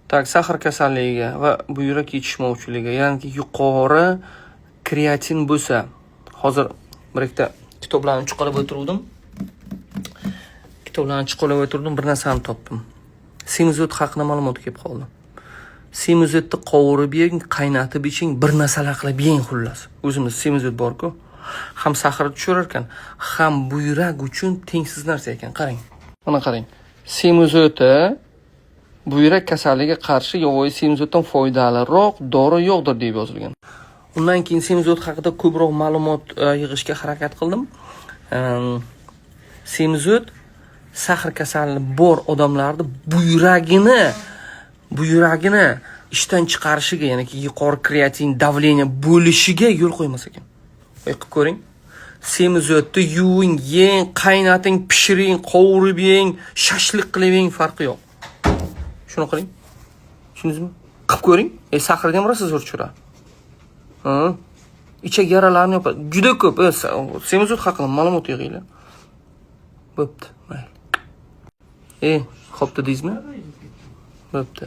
Так, сахар kasalligiga va buyrak yetishmovchiligiga, ya'ni yuqori kreatin bo'lsa, hozir bir ikkita kitoblarni chiqarib o'tiruvdim. Kitoblarni chiqarib o'tirdim, bir narsani topdim. Semizot haqida ma'lumot kelib qoldi. Semizotni qovurib yeng, qaynatib iching, bir narsalar qilib yeng xullas. O'zimiz semizot bor-ku. Ham сахар ni tushirar ekan, ham buyrak uchun tengsiz narsa ekan. Qarang. Mana qarang. Semizoti buyrak kasalligiga qarshi yovvoyi semizotdan foydaliroq dori yo'qdir deb yozilgan. Undan keyin semizot haqida ko'proq ma'lumot yig'ishga harakat qildim. Semizot сахар kasali bor odamlarni buyragini ishdan chiqarishiga, ya'ni yuqori kreatin давление bo'lishiga yo'l qo'ymas ekan. Voy, qilib ko'ring. Semizotni yuving, yeng, qaynating, pishiring, qovurib yeng, shashlik qilib yeng, farqi yo'q. Shuni qiling. Tushundingizmi? Qilib ko'ring. Сахар ni ham rosa zo'r tushiradi. Ha? Ichak yaralarini yopadi. Juda ko'p. Semizot haqida ma'lumot yig'inglar. Bo'pti, mayli. Xo'p dedingizmi? Bo'pti.